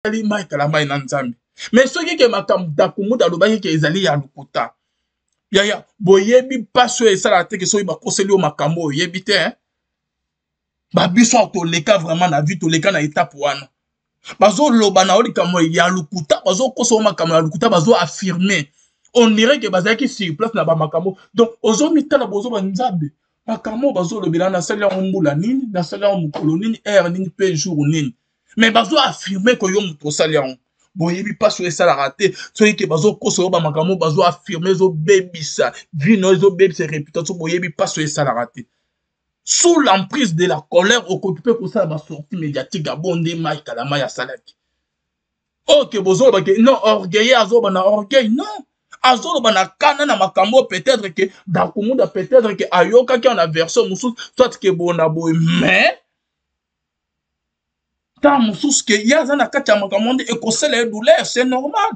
Etali Mike Kalambay na Nzambe. Mais soki ke makambo Dakumuda alobaki ke ezali ya lokuta, yaya boyebi mpasi oyo esalaka te ke soki bakoseli yo makambo oyo oyebi te, hein? Ba biso awa toleka vraiment na vie, toleka na etape wana. Bazoloba na yo likambo ya lokuta, bazokosa yo makambo ya lokuta, bazo affirmer on dirait que bazalaki sur place na ba makambo. Donc ozomitala bozoba Nzambe, makambo oyo bazolobela nasali yango mbula nini, nasali yango mokolo nini, heure nini mpe jour nini, mais bazo affirmer ko yo moto osali yango. Boyebi mpasi oyo esalaka te soki ke bazokosa yo bamakambo, bazo affirmer, ezobebisa vie na yo, ezobebisa réputation. Boyebi mpasi oyo esalaka te. Sous l'emprise de la colère, okoki mpe kosala basortie médiatique ya bo nde Mike Kalambay asalaki. Oyo ke bozoloba ke non, orgueil, azoloba na orgueil, non, azoloba na kana na makambo oyo peut-être ke Dakumuda, peut-être ke ayokaki na version mosusu, soit ke boye na boye, mais ntango mosusu ke ye aza na kati ya makambo nde ekosala ye douleur, c'est normal.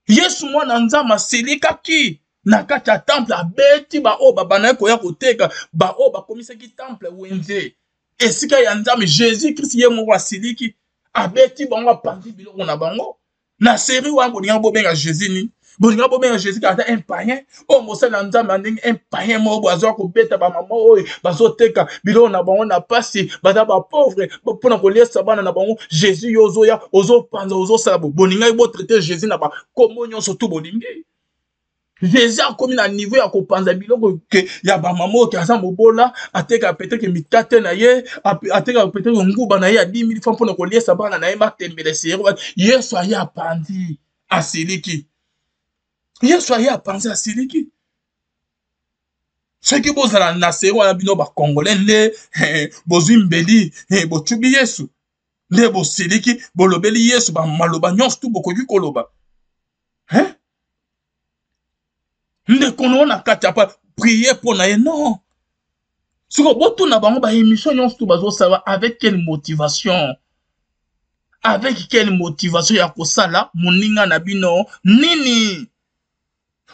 Yesu mwana Nzambe asilikaki na kati ya temple, abeti baoyo babandaki koya koteka, baoyo bakomisaki temple wenze esika ya Nzambe. Jésus Christ ye moko asiliki, abeti bango, apanzi biloko na bango. Na série wana bolinga bobenga Jésus nini? Bolinga bobenga Jésus kaka un païen oyo mosali na Nzambe, ndenge un païen moko boye azwa kobeta bamama oyo bazoteka biloko na bango na pasi, baza bapauvre, mpona koliesa bana na bango. Jésus, yo ozoya, ozopanza, ozosala bo. Bolingaki botraite Jésus na bakombo nyonso tu bolingi. Jésus akomi na niveau ya kopanza biloko ke ya bamama oyo ke aza mobola, atekaka peut-être mikate na ye, atekaka peut-être nguba na ye ya 10 000 francs mpona koliesa bana na ye matembele sero. Yesu aye, apanzi, asiliki. Yesu aye, apanzi, asiliki. Soki bozala na sero wana, bino bacongolais nde bozwi mbeli, botubi Yesu, nde bosiliki, bolobeli Yesu bamaloba nyonso tu bokoki koloba, hein? Ndeko na na kati ya pa prier mpo na ye, non. Sikoyo botuna bango, baémission nyonso tu bazosala, avec quelle motivation? Avec quelle motivation ya kosala moninga na bino nini?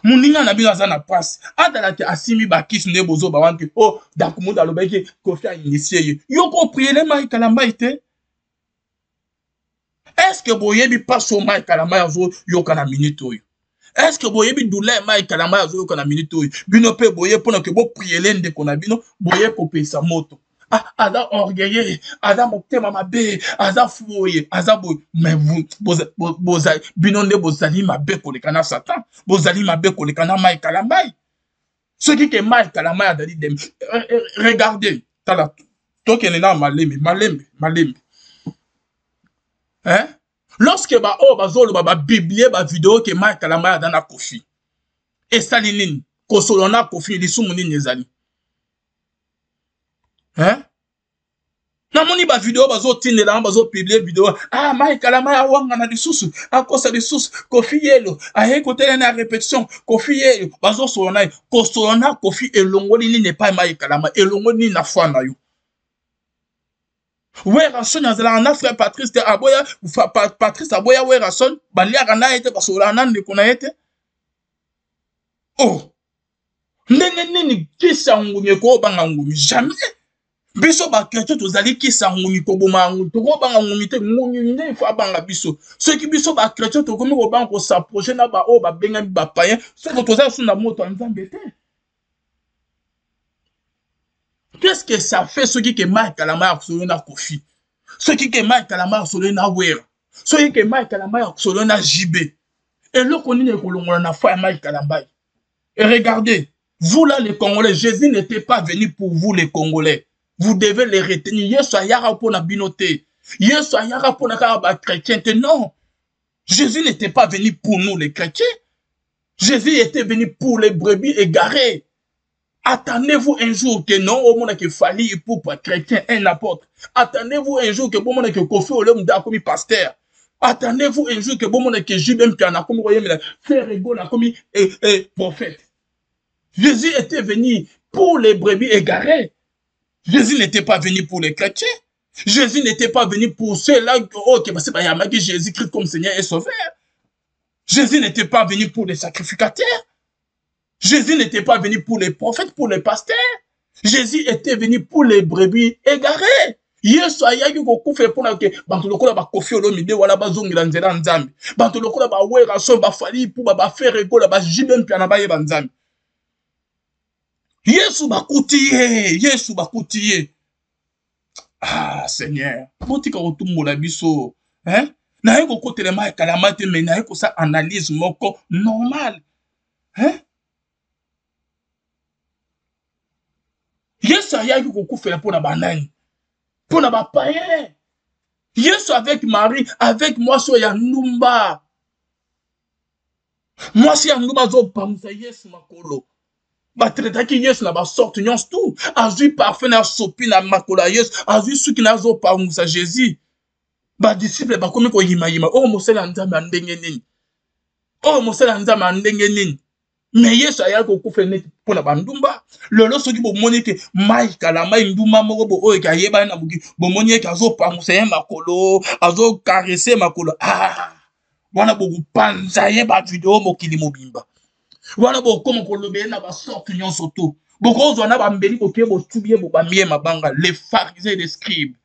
Moninga na bino aza na mpasi, azalaki asimbi bakisi nde bozoba wana te. O Dakumuda alobaki Kofi ainitier ye, yo koprier Mike Kalambay te. Est ce que boyebi mpasi oyo Mike Kalambay azoyoka na minute oyo? Est ce que boyebi douleur Mike Kalambay azoyoka na minute oyo? Bino mpe boye mpona ke boprier ndeko na bino, boye kopesa moto. Ah, aza orgueilleux, aza motema mabe, aza boye, aza boye. Mais boza, bino nde bozali mabe koleka na Satan, bozali mabe koleka na Mike Kalambay. Soki ke Mike Kalambay azali dem, regardez, tala, tokende na malembe, malembe, malembe, hein? Lorsque baoyo bazoloba, bapublier bavideo ke Mike Kalambay aza na Kofi, esali nini kosolola na Kofi? Lisumu nini ezali, hein? Namoni bavideo bazotindela yango, bazopublier video. Ah, Mike Kalambay awangana lisusu, akosa lisusu Kofi yelo aye kotela na répétition. Kofi yelo bazosolola na ye. Kosolola na Kofi elongoli nini epai Mike Kalambay? Elongoli nini na foi na yo? Werrason azalaka na frère Patrice te, aboya Patrice, aboya Werrason, baliaka na ye te, basololaka na ndeko na ye te. Oh, ndenge nini kisa ngumi ekobanga ngumi? Jamais. Biso bachrétien tozali kisa ngumi koboma ngumi, tokobanga ngumi te. Ngumi nde ifo abanga biso. Soki biso bachrétien tokomi kobanga kos'approcher na baoyo babengami bapayen, soki toza so na moto ya Nzambe te, qu'est-ce que ça fait soki ke Mike Kalambay asololi na Kofi, soki ke Mike Kalambay asololi na Wera, soki ke Mike Kalambay asololi na JB? Eloko nini ekolongola na foi ya Mike Kalambay? Et regardez, vous là les Congolais, Jésus n'était pas venu pour vous les Congolais. Vous devez les retenir. Yesu ayaka mpona bino te, Yesu ayaka mpona kaka bachrétien te, non. Jésus n'était pas venu pour nous les chrétiens, Jésus était venu pour les brebis égarées. Attendez-vous un jour que non, au monde que Fally Ipupa chrétien, un apôtre. Attendez-vous un jour que bon monde que Kofi Olomide akomi pasteur. Attendez-vous un jour que bon monde que JB Mpiana akomi koyembela, Ferre Gola akomi prophète. Jésus était venu pour les brebis égarées. Jésus n'était pas venu pour les chrétiens. Jésus n'était pas venu pour ceux-là, oh, qui bayamaki Jésus-Christ comme Seigneur et Sauveur. Jésus n'était pas venu pour les sacrificateurs. Jésus n'était pas venu pour les prophètes, pour les pasteurs. Jésus était venu pour les brebis égarées. Yesu ayaki kokufa mpo na ke bato lokola ba Koffi Olomide wana bazongela nzela ya Nzambe, bato lokola ba Werrason, ba Fally Ipupa, ba Ferre Gola, ba JB Mpiana bayeba Nzambe. Yesu bakuti ye, Yesu bakuti ye. Ah Seigneur, botika kotumbola biso hein? Naye kokotela mai kalama te, mais naye kosala analyse moko normale hein? Yesu ayaki kokufela mpo na banani? Mpo na bapayen. Yesu avec Marie, avec mwasi oyo ya ndumba, mwasi ya ndumba azopangusa Yesu makolo. Batraitaki Yesu na basorte nyonso tu, azwi parfum na asopi na makolo ya Yesu, azwi suki na azopangusa Jésus. Badisiple bakomi koyimayima, oyo mosali ya Nzambe ya ndenge nini? Oyo mosali ya Nzambe ya ndenge nini? Me Yesu ayaki kokufa neti mpo na bandumba. Lelo soki bomoni ete mai kalamai ndumba moko bo oyo ayebani na mokili, bomoni ete azopangusa ye makolo, azokarese makolo, ah, wana bokopanza ye bavideo mokili mobimba, wana bokoma kolobela na basorte nyonso tu, bokozwa na bambeli boke botubi ye bobambi ye mabanga. Les pharisiens et les scribes.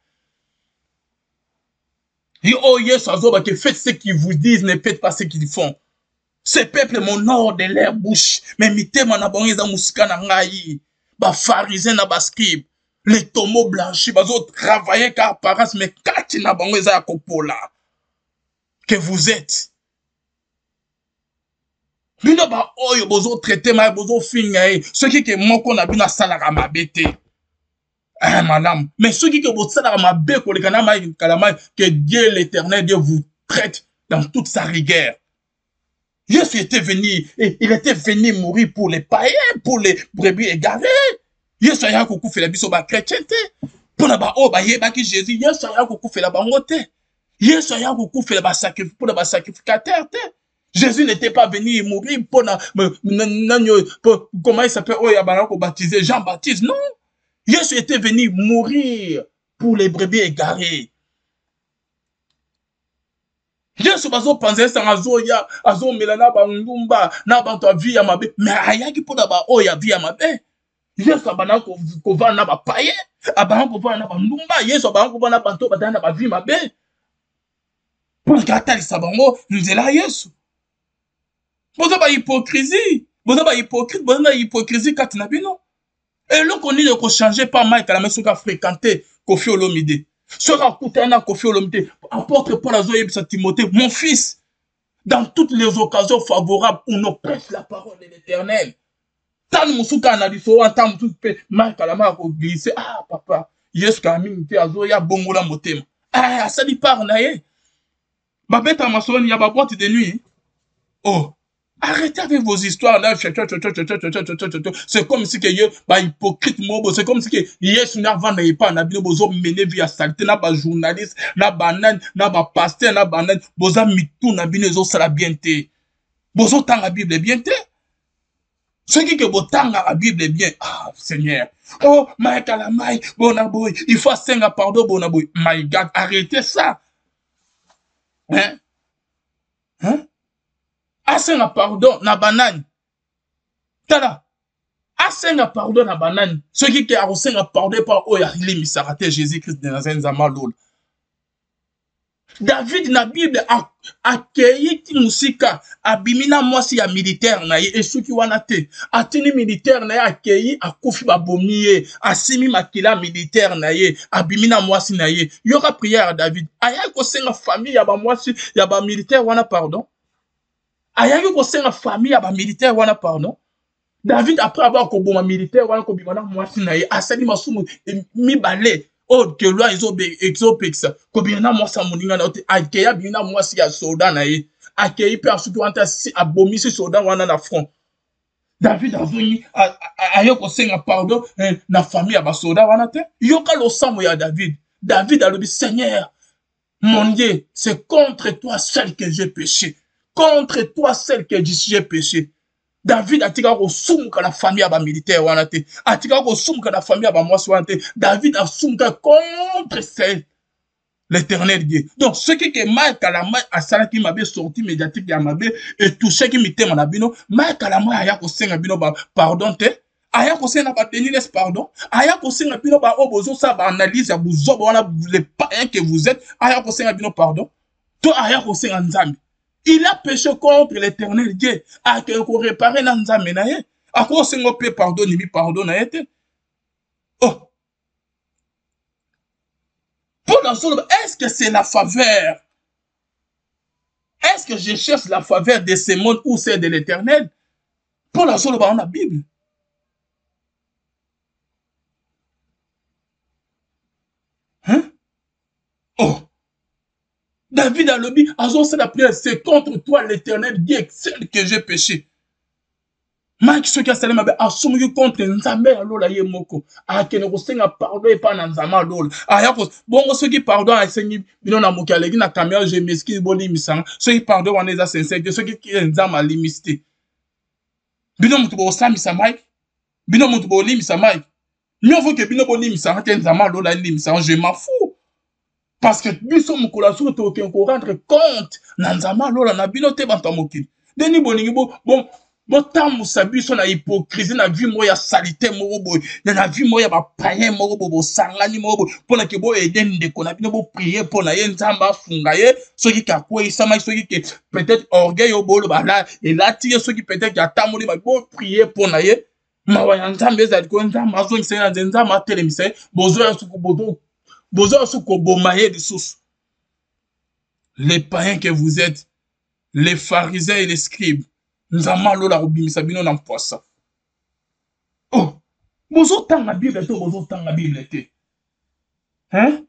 Ye oyo Yesu azoba ke faites ce qu'ils vous disent, ne faites pas ce qu'ils font. Ce peuple m'honore de leur bouche, mais mitema na bango eza mosika na ngai. Ba pharisiens na ba scribes, les tombeaux blanchis, bazo travailler car apparence, mais kati na bango eza ya kopola. Que vous êtes. Bino ba oyo bozo traiter maye, bozo finga ye, soki ke moko na bino asalaka mabe te. Ah, malamu. Mais soki ke bosalaka mabe koleka na mai kalamai, que Dieu l'Éternel Dieu vous traite dans toute sa rigueur. Jésus était venu, il était venu mourir pour les païens, pour les brebis égarées. Yesu ayaki kokufela biso ba chrétien te. Mpo na baoyo bayebaki Jésus, Yesu ayaki kokufela bango te. Yesu ayaki kokufela ba sacrifice mpo na ba sacrificateur te. Jésus n'était pas venu mourir mpo na nani oyo, comment il s'appelle oyo abandaka kobaptiser Jean-Baptiste. Non. Jésus était venu mourir pour les brebis égarées. Yesu bazopanza ye sanga, azoya azomela na bandumba na bato ya vie ya mabe, me ayaki mpo na baoyo ya vie ya mabe. Yesu abandaka kovanda na bapaye, abandaka kovanda na bandumba, Yesu abandaka kovanda na bato oyo bazali na bavie mabe mpo na atalisa bango nzela ya Yesu. Boza ba hypocrisie, boza ba hypocrite, boza na hypocrisie kati na bino. Eloko nini ekochange pa Mike Kalambay soki afréquente Koffi Olomide, soki akutani na Koffi Olomide? Apôtre Paul azoyebisa Timothée, mon fils, dans toutes les occasions favorables où nous prêche la parole de l'Éternel. Ntango mosusu kaka na lisolo wana, ntango mosusu mpe Mike Kalambay akoglisse, ah papa, Yesu kaka mingi te azoya bongola motema. Ah, asali part na ye. Babeta masolo ya ba boîte de nuit. Oh, arrêtez avec vos histoires là. C'est comme si que ye ba hypocrite mobo, c'est comme si que Yesu na vanda epa na bino bozo mener vie ya saleté na ba journaliste, na ba nani, na ba pasteur, na ba nani, boza mitu na bino ezo sala bien te. Bozo tanga Bible bien te. Soki ke botangaka Bible bien, ah Seigneur, oh Mike Kalambayi, bona boy, il faut asenga pardon bona boy. My God, arrêtez ça. Hein? Hein? Asenga pardon na banani? Tala, asenga pardon na banani? Soki ke akosenga pardon epa oyo alimbisaka te, Jésus-Christ de Nazareth, Nzambe alola. David na Bible akei ti mosika, abimi na mwasi ya militaire na ye, esuki wana te, atindi militaire na ye akei, akufi, babomi ye, asimi makila militaire na ye, abimi na mwasi na ye. Yoka prière ya David, ayaki kosenga famille ya bamwasi ya bamilitaire wana pardon, ayaki kosenga famille ya bamilitaire wana pardon. David après avoir koboma militaire wana, kobima na mwasi na ye, asali masumu mibale oyo ke loi ezopekisa, kobima na mwasi ya moninga na yo te. Akei abimi na mwasi ya soldat na ye, akei mpe asuki wana te, abomisi soldat wana na front. David azongi, aye kosenga pardon na famille ya basoldat wana te. Yoka losambo ya David. David alobi, Seigneur mon Dieu, c'est contre toi seul que j'ai péché, contre toi seul que j'ai péché. David atika kosumuka na famille ya bamilitaire wana te, atika kosumuka na famille ya bamwasi wana te. David asumuka contre seul l'Éternel Dieu. Donc soki ke Mike Kalambayi asalaki mabe, sortie médiatique ya mabe etouchaki mitema na bino, Mike Kalambayi aya kosenga bino ba pardon te. Aya kosenga ba Denis Lessie pardon? Aya kosenga bino ba oyo bozosala ba analyse ya buzoba wana, les païens que vous êtes, aya kosenga bino pardon? To aya kosenga Nzambe? Il a péché contre l'Éternel Dieu. Akende ko réparer na Nzambe na ye. Akosenga mpe pardon, nimi pardon na ye te. Oh. Mpo nazoloba, est-ce que c'est la faveur? Est-ce que je cherche la faveur de ce monde ou celle de l'Éternel? Mpo nazoloba wana Bible. Hein? Oh. David alobi azosala prière, c'est contre toi l'Éternel Dieu seul que j'ai péché. Mike soki asali mabe asumuki contre Nzambe ya lola ye moko, akende kosenga pardon epai na Nzambe ya lola. Aya ko bongo soki pardon asengi bino na moki aleki na camera, je m'excuse bolimbisanga, soki pardon wana eza sincère te, soki Nzambe alimbisi te, bino moto bokosambisa Mike, bino moto bolimbisa Mike. Mieux vaut que bino bolimbisanga te, Nzambe ya lola alimbisanga, je m'en fous. Parce que biso mokolo ya suka tokokende ko rendre compte na Nzambe ya lola na bino te, bato ya mokili. Ndeni bolingi botambusa biso na hypocrisie, na vie moko ya salite moko boye, na vie moko ya ba païen moko boye, bosangani moko boye mpona ke boyede ndeko na bino, boprier mpo na ye, Nzambe asunga ye soki ke akweyisamaki, soki ke peut-être orgueil oyo boloba la elati ye, soki peut-être atamboli mabe, boprier mpo na ye. Mawa ya Nzambe ezali ko Nzambe azongisa ye na nzela, Nzambe atelemisa ye, bozoya suku, bozo, bozoya suku koboma ye lisusu. Les païens que vous êtes, les pharisiens et les scribes, Nzambe alola kobimisa bino na mpwasa. Oh, bozotanga Bible to bozotanga Bible te? Hein?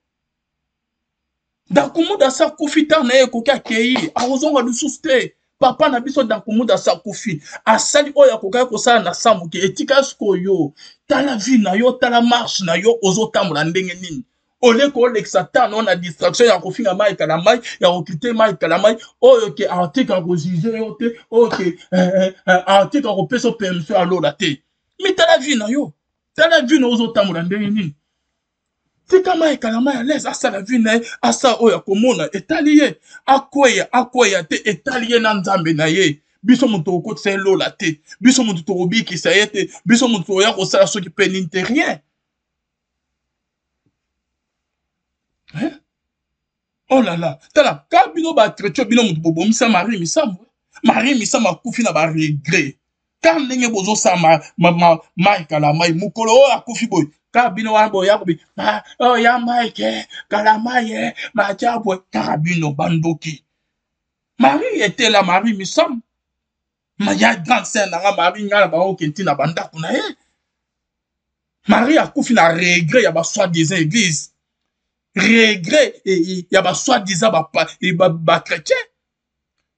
Dakumuda asa kufi, ntango na ye ekoki akei, akozonga lisusu te. Papa na biso Dakumuda asa kufi, asali oyo akokaki kosala na sa moke, etika sikoyo. Tala vie na yo, tala marche na yo, ozotambola ndenge nini? Olie kolekisa temps na distraction ya kofinga mai Kalambayi, ya kokrite mai Kalambayi, oyo ke article akojuge yo te, oyo ke article akopesa permission ya lola te. Mi tala vie na yo, tala vie na yo ozotambola ndenge nini? Tika mai Kalambayi à l'aise, asala vie na ye, asala oyo akomona, etali ye, akweya, akweya te, etali ye na Nzambe na ye. Biso moto tokokotisa ye lola te, biso moto tokobikisa ye te, biso moto tokoya kosala soki pe nini te, rien. Hein? Oh là là, tala, ka bino ba chrétien, bino moto bobomisa Marie Misamu. Marie Misamu akufi na ba regret. Ka ndenge bozosala Mike Kalambayi, mokolo oyo akufi boye, ka bino wana boya kobi, ma, oh, ya Mike Kalambayi, majabwe, kaka bino bandoki. Marie était là, Marie Misamu. Ma ya grande sœur nanga Marie, nga na bango kenti na bandako na ye. Marie akufi na regret ya ba soi-disant église. Regret ya ba soi-disant ba chrétien.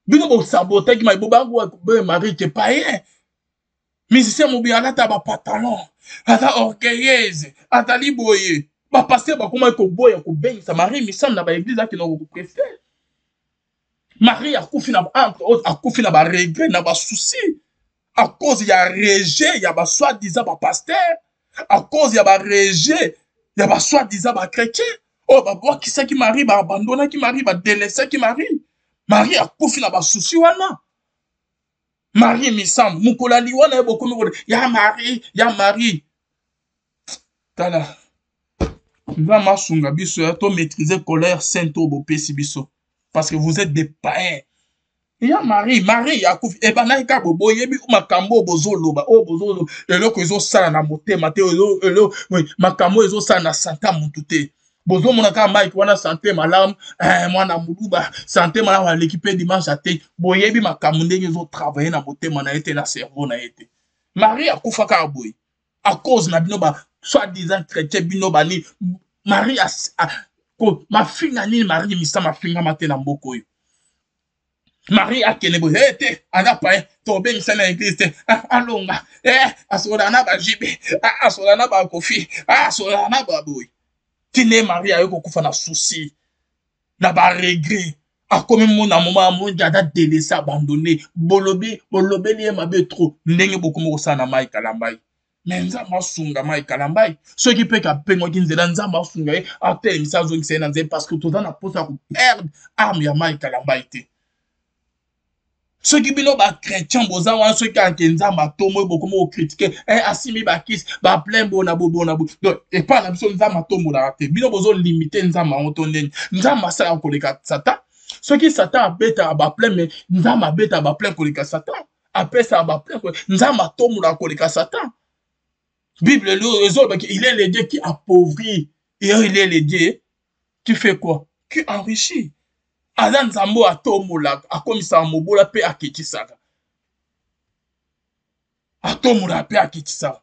Bino bo sabotaki mai bo bango ba Marie ke païen. Musicien mobi alata ba pantalon, aza orgueilleuse, azali boye. Ba pasteur bakomaki koboya kobengisa Marie Misamu na ba église akende ko prester. Marie akufi na entre autres akufi na ba regret na ba soucis à cause ya rejet ya ba soi-disant ba pasteur, à cause ya ba rejet ya ba soi-disant ba chrétien oyo babwakisaki Marie, ba abandonnaki Marie, ba délaissaki Marie. Marie akufi na ba soucis wana. Marie Misamu mokolo ya liwa na ye bokomi koloba ya Marie, ya Marie. Tala, Nzambe asunga biso ya to maîtriser colère sainte oyo bopesi biso parce que vous êtes des païens. Ya Marie, Marie akufi ebandaki kaka boye, boyebi makambo oyo bozoloba, oyo bozoloba eloko ezosala na motema te, makambo oyo ezosala na sante ya motu te. Bozomona kaka Mike wana sante malamu, mwana moluba sante malamu aleki pe dimanche ate, boyebi makambo ndenge ezotravaille na motema na ye te, na cerveau na ye te. Marie akufa kaka boye à cause na bino ba soi-disant chrétien, bino bani Marie ko mafinga nini Marie Misamu afingama te na mboka oyo. Marie akende boye, hey, te aza paye, tobengisa na église te, alonga, asola na ba JB, asola na ba Kofi, asola na ba boye. Tine Marie aye kokufa na souci, na ba regret. Akomi mona moma amongi aza délaissé, abandonné. Bolobi, bolobeli ye mabe trop ndenge bokomi kosala na Mike Kalambayi. Mais Nzambe asunga Mike Kalambayi. Soki pe kapengwaki nzela, Nzambe asunga ye, atelemisa, azongisa ye na nzela parce que toza na posa ya ko perdre arme ya Mike Kalambayi te. Soki bino ba chrétien boza wana, soki anke Nzambe atombo, bokomi kokritike eh, asimbi bakisi baplein bona bobona bo. Donc epai na biso Nzambe atombolaka te. Bino bozolimite Nzambe yango to ndeni? Nzambe asalaka koleka Satan. Soki Satan abetaka baplein, me Nzambe abetaka baplein koleka Satan, apesaka baplein. Nzambe atombolaka koleka Satan. Bible ezolobaki il est le Dieu qui appauvrit et il est le Dieu qui fait quoi? Qui enrichit. Aza Nzambe oyo atombolaka, akomisaka mobola mpe akitisaka. Atombolaka mpe akitisaka.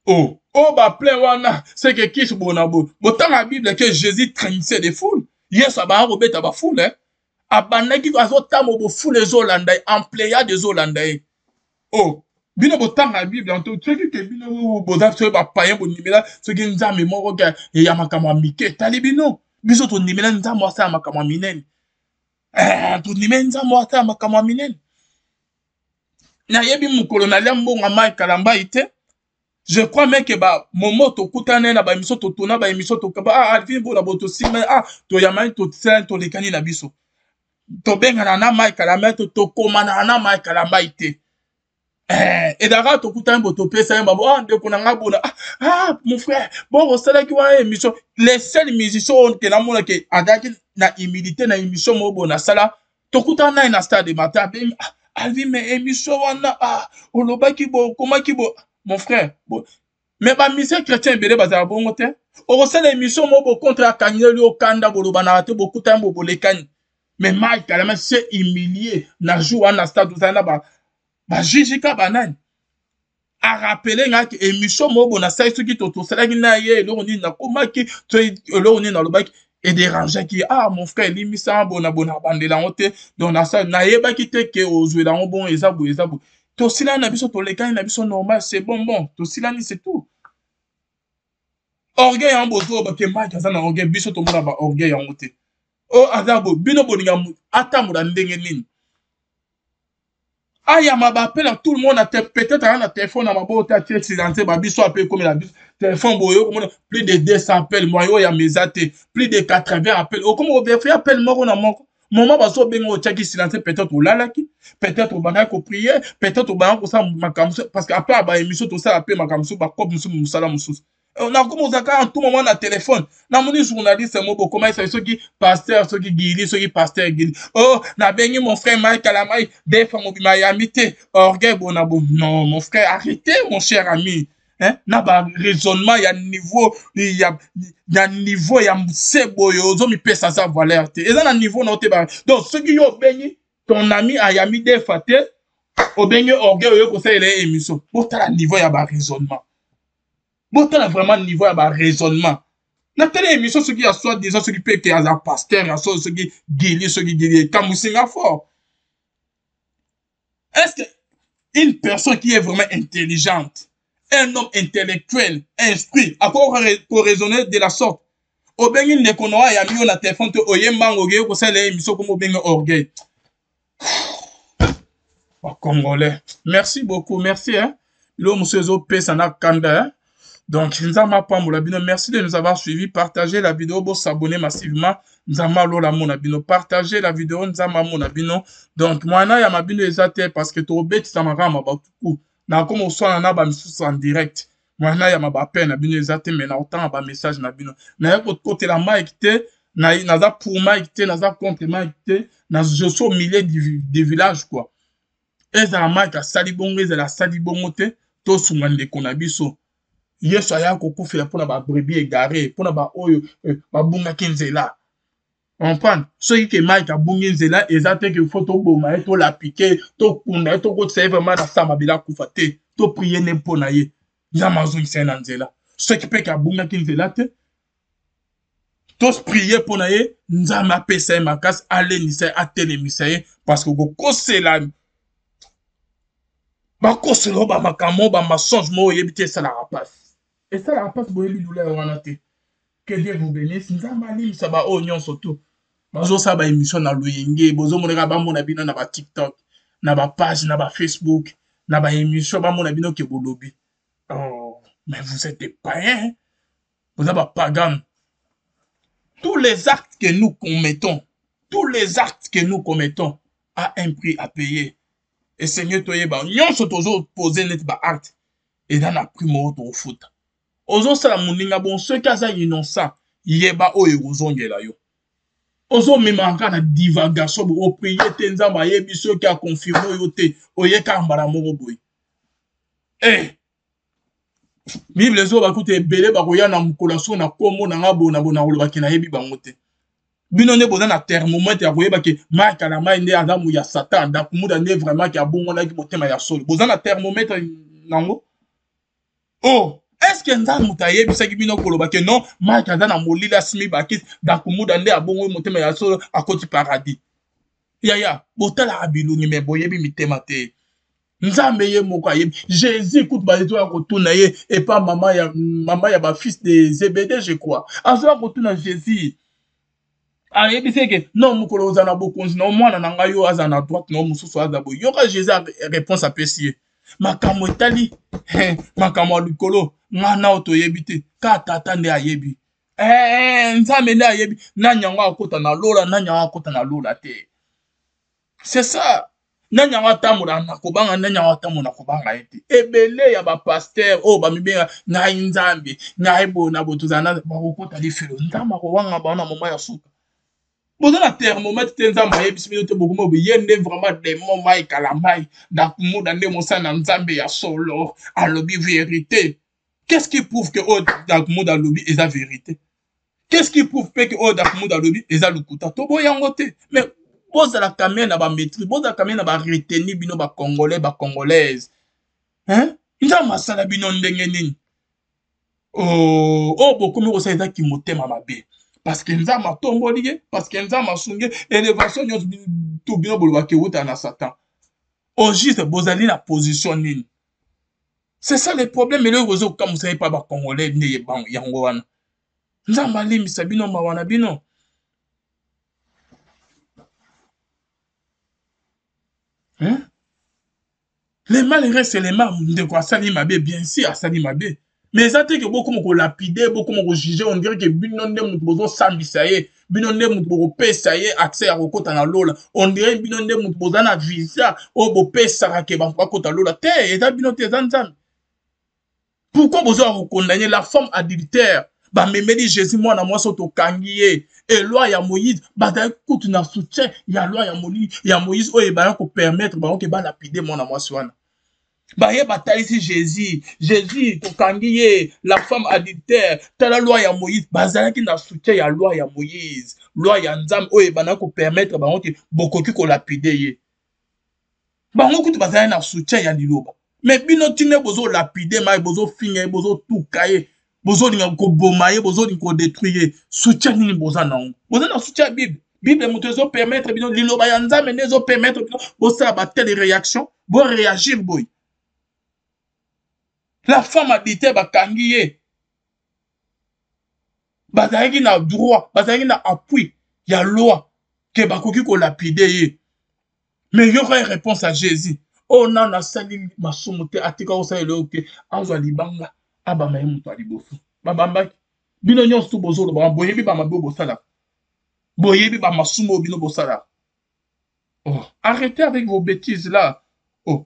Oh, oh ba plein wana, c'est que kisi bona bo. Botanga Bible que Jésus traînissait des foules. Yesu abanda kobeta ba foule, hein? Abandaki azotambo bo foule ezolanda ye, en pléiade ezolanda ye. Oh, bino botanga Bible anto soki ke bino boza soki ba païen bondimela soki Nzambe moko ke ya makambo ya mike etali bino. Biso tondimela Nzambe asala makambo ya minene. Eh, tondimela Nzambe asala makambo ya minene. Nayebi mokolo nalia mbongo ya Mike Kalambayi te. Je crois même que ba momo tokutana na ba émission, totuna ba émission, tokaba ah Alvin bona boto sima ah toyamani totisani tolekani na biso. Tobengana na Mike Kalambayi to tokomana na Mike Kalambayi te. Eh, ezalaka tokutani bo topesa ye babo ah ndeko na nga bona ah, ah mon frère bon osalaki wana émission. Les seuls musiciens oyo ke namona ke azalaki na humilité na émission moko boye nasala, tokutana naye na stade matin, abengi ah, Alvin mais émission wana ah olobaki bo okomaki bo mon frère bo. Mais ba musiciens chrétiens ebele bazala bongo te. Okosala émission moko bo contre akangeli yo kanda, bolobanaka te, bokutani bo bolekani. Mais Mike Kalama s'est humilié na jour wana na stade, ozali na ba ba juge ka banani. A rappeler nga que émission moko bo nasali soki tosalaki na ye eloko nini nakomaki to eloko nini nalobaki ederangeaki ye. Ah mon frère, elimbisanga bona bona abandela yango te. Donc nasali nayebaki te ke ozwela yango bongo, eza boye eza boye. Tosilani na biso, tolekani na biso normal, c'est bon bon, tosilani, c'est tout. Orgueil yango bozoba ke Mike aza na orgueil, biso tomona ba orgueil yango te. O aza bo bino bolinga atambola ndenge nini? Ayama ba appel à tout le monde na peut-être aza na téléphone na maboko te, atie silence ba biso ape ekomela biso téléphone boye okomona plus de 200 appels, moyen oyo ya meza te, plus de 80 appels, okoma koverifie appel moko na moko. Moment bazobenga otiaki silence, peut-être olalaki, peut-être obandaki koprier, peut-être obandaki kosala makambo mosusu, parce que apart ba émission tosala mpe makambo mosusu, bakope mosusu, mosala mosusu. Nakoma ozalaka en tout moment na téléphone. Namoni journaliste moko bokomaisa soki pasteur soki Gili soki pasteur Gili, oh nabengi mon frère Mike Kalamai defa mobima ayambi te, orgueil bona bo. Non mon frère, arrêtez mon cher ami, hein? Na ba raisonnement ya niveau ya niveau ya se boye ozomipesa za valeur te, eza na niveau na yo te ba. Donc soki yo obengi ton ami ayambi defa te, obengi orgueil oyo kosalela ye émission. Botala niveau ya ba raisonnement, botala vraiment niveau ya ba raisonnement. Natali émission soki ya soit disant soki mpe ke aza pasteur ya so soki Gili soki Gili, ekamwisi nga fort. Est-ce que une personne qui est vraiment intelligente, un homme intellectuel instruit, akoki koraisonner de la sorte? Obengi ndeko na oyo ayambi yo na telefone te, oye mbango okeye kosalela ye émission, komo obengi orgueil. Bacongolais, merci beaucoup, merci, hein? Biloko mosusu ezopesa na kanda, hein? Donc Nzambe apambola bino. Merci de nous avoir suivi. Partagez la vidéo, bosabonner massivement. Nzambe alola mona bino. Partagez la vidéo, Nzambe amona bino. Donc mwana ya mabino eza te parce que tobetisa makambo batuku nakoma oswana na bamisusu en direct. Mwana ya mabape na bino eza te, mais na otanga ba message na bino. Naye kokotela Mike te, naza pour Mike te, naza contre Mike te, na je suis au milieu du village quoi. Ezala Mike asali bongo, ezala asali bongo te, tosunga ndeko na biso. Yesu aya kokufela mpona ba brebis égarées, mpona ba oyo babungaki nzela. Comprendre? Soki ke Mike abungi nzela, eza te ke faut toboma ye, tolapike, tokunda ye, tokotisa ye vraiment na sa mabele akufa te. Toprie nde mpo na ye, Nzambe azongisa ye na nzela. Soki mpe ke abungaki nzela te, toprie mpo na ye, Nzambe apesa ye makasi, alendisa ye, atelemisa ye, parce que kokosela bakosela oyo bamakambo oyo bamensonge moko oyebi te, esalaka mpasi, esalaka mpasi, boyebi douleur wana te. Que Dieu vous bénisse. Nzambe alimbisa ba oyo nyonso tu bazosala ba émission na loyenge, bozomonaka bamona bino na ba TikTok, na ba page, na ba Facebook, na ba émission, bamona bino ke bolobi. Oh, mais vous êtes des païens, vous êtes ba pagans. Tous les actes que nous commettons, tous les actes que nous commettons, a un prix à payer. Esengeli toyeba nyonso tozo poser neti ba acte eza na prix moko tokofuta. Ozosala moninga bon soki aza innocent yeba oyo ekozongela yo. Ozomema kaka na divagation boye oprie te nzambe ayebi soki aconfirme yo te oye kaka mbala moko boye. Eh Bible ezoba kutu ebele bakoya na mokolo ya suka na kombo na nga boye na boye nakoloba ke nayebi bango te. Bino nde boza na thermomètre ya koyeba ke Mike Kalambayi nde aza ya Satan, Dakumuda nde vraiment ke abongolaki motema ya solo. Boza na thermomètre nango? Oh, est-ce que Nzambe moto ayebisaki bino koloba ke non, Mike aza na molili asimi bakisi, Dakumuda nde abongoli motema ya solo akoti paradis? Yaya, botalaka bilongi mais boyebi mitema te. Nzambe ye moko ayebi. Jesus kutu bazoya kotuna ye epa mama ya mama ya ba fils de Zebede je crois. Azoya kotuna Jesus. Ayebisi ye ke non mokolo ozala na bokonzi na yo mwana na ngai yo azala na droite na yo mosusu aza boye. Yoka Jesus réponse apesi ye. Makambo etali makambo ya likolo ngai nao toyebi te. Kaka tata nde ayebi. Eh, eh, Nzambe nde ayebi nani yango akota na lola nani yango akota na lola te. C'est ça. Nani yango atambola na kobanga nani yango atambola na kobanga ye te. Ebele ya ba pasteur oyo bamibenga ngai Nzambe, ngai boye na boye tozala na bakokota lifelo. Nzambe akowanga bango na moment ya suka. Boza na thermomètre te Nzambe ayebisi bino te bokoma boye ye nde vraiment demon Mike Kalambayi Dakumuda nde mosali na Nzambe ya solo alobi verite. Qu'est-ce qui prouve que oyo Dakumuda alobi eza verite? Qu'est-ce qui prouve pe que oyo Dakumuda alobi eza lokuta? Toboyi yango te. Mais bozala quand même na ba maîtrise, bozala quand même na ba retenue bino ba congolais, ba congolaise. Hein? Nzambe asala bino ndenge nini? Oh, oh bokomi kosala eza kimotema mabe. Parce que Nzambe atomboli ye, parce que Nzambe asungi ye, elevation nyonso to bino bolobaka ewuta na Satan. Au juste bozali na position nini? C'est ça le problème eloko ezo kokamwisa ye pa ba congolais nde yango wana. Nzambe alimbisa bino mawa na bino. Hein? Le mal reste le mal. Ndeko asali mabe, bien sûr asali mabe. Mais eza te ke bokoma kolapide, bokoma kojuge, on dirait ke bino nde moto bozosambisa ye, bino nde moto bokopesa ye accès ya kokota na lola. On dirait bino nde moto boza na visa oyo bopesaka ke bato bakota lola. Te, eza bino te, eza Nzambe. Pourquoi bozo ko condamner la femme adultère? Bamemeli Jésus mwana mwasi oyo tokangi ye. Et loi ya Moïse, bazali kutu na soutien ya loi ya Moïse, ya Moïse oyo ebaya ko permettre bango ke balapide mwana mwasi wana. Baye batalisi Jésus, Jésus tokangi ye, la femme adultère, tala loi ya Moïse, bazalaki na soutien ya loi ya Moïse, loi ya Nzambe oyo ebanda ko permettre bango ke bokoki kolapide ye. Bango kutu bazalaki na soutien ya liloba. Mais bino tine bozo lapide mai, bozo finga ye, bozo tuka ye, bozo linga koboma ye, bozo linga ko detruire ye. Soutien nini boza nango? Boza na soutien ya Bible. Bible moto ezo permettre bino, liloba ya Nzambe nde ezo permettre bino bosala ba telle réaction, bo réagir boye. La femme adultère bakangi ye. Bazalaki na droit, bazalaki na appui ya loi ke bakoki kolapide ye. Mais yoka ye réponse ya Jésus. Oyo oh, nanu asali masumu te, atika kosala eloko te, azwa libanga abamba ye moto ya liboso. Babambaki. Bino nyonso tu bozoloba, boyebi ba mabe oyo bosalaka. Boyebi ba masumu oyo bino bosalaka. Oh, arrêtez avec vos bêtises là. Oh,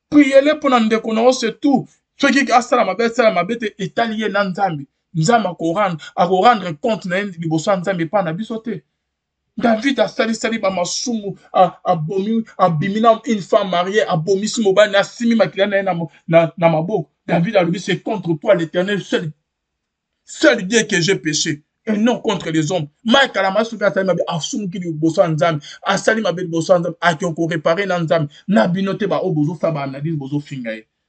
priez-le mpo na ndeko na yo, c'est tout. Soki asala mabe, asala mabe te, etali ye na Nzambe. Nzambe akorendre, akorendre compte na ye liboso ya Nzambe epai na biso te. David asalisali ba masumu, abomi, abimi na une femme mariée, abomisi mobali na asimi makila na ye na, na, na maboko. David alobi c'est contre toi l'Éternel seul, seul Dieu que j'ai péché et non contre les hommes. Mike Kalamba soki asali mabe asumuki liboso ya Nzambe, asali mabe liboso ya Nzambe, akoki koréparer na Nzambe. Na bino te ba oyo bozosala ba analyse bozofinga ye.